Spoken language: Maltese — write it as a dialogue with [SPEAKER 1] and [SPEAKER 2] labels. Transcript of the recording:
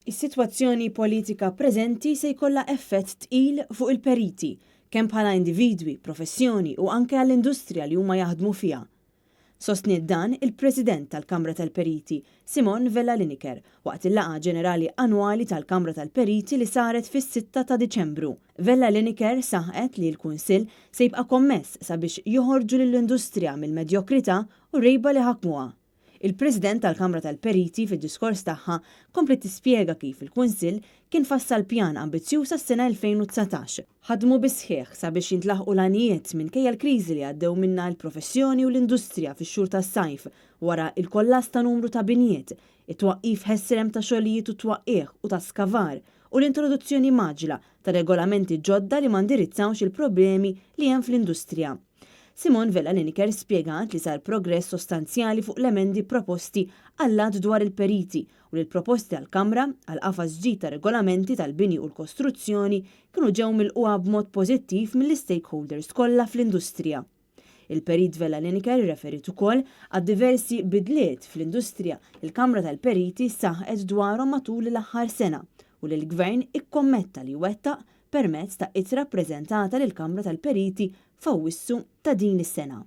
[SPEAKER 1] Is-sitwazzjoni politika preżenti se jkollha effett tqil fuq il-periti, kemm bħala individwi, professjoni u anke għall-industrija li huma jaħdmu fiha. Sostniet dan il-President tal-Kamra tal-Periti, Simone Vella Liniker, waqt il-laqgħa ġenerali annwali tal-Kamra tal-Periti li saret fis-sitta ta' Diċembru. Vella Liniker saħqet li l-Kunsill se jibqa' kommess sabiex joħorġu lill-industrija mill-medjokrità u r-rejba li ħakmuha. Il-President tal-Kamra tal-Periti fid-diskors tagħha kompliet tispjega kif il-Kunsill kien fassal pjan ambizzjuż għas-sena 2019. Ħadmu bis-sħiħ sabiex jintlaħqu l-għanijiet minkejja l-kriżi li għaddew minnha l-professjoni u l-industrija fix-xhur tas-sajf wara l-kollass ta' numru ta' binjiet, it-twaqqif ħesrem ta' xogħlijiet u twaqqigħ u ta' skavar u l-introduzzjoni mgħaġġla ta' regolamenti ġodda li ma ndirizzawx il-problemi li hemm fl-industrija. Simone Vella Liniker spjegat li sar progress sostanzjali fuq l-emendi proposti għall-Att dwar il-Periti u li l-proposti tal-Kamra għal qafas ġdid ta' regolamenti tal-bini u l-kostruzzjoni kienu ġew milqugħa b'mod pożittiv mill-istakeholders kollha fl-industrija. Il-Perit Vella Liniker irreferiet ukoll għad-diversi bidliet fl-industrija li l-Kamra tal-Periti saħqet dwarhom matul l-aħħar sena u li l-Gvern ikkommetta li jwettaq permezz ta' ittra ppreżentata lill-Kamra tal-Periti f'Awwissu ta' din is-sena.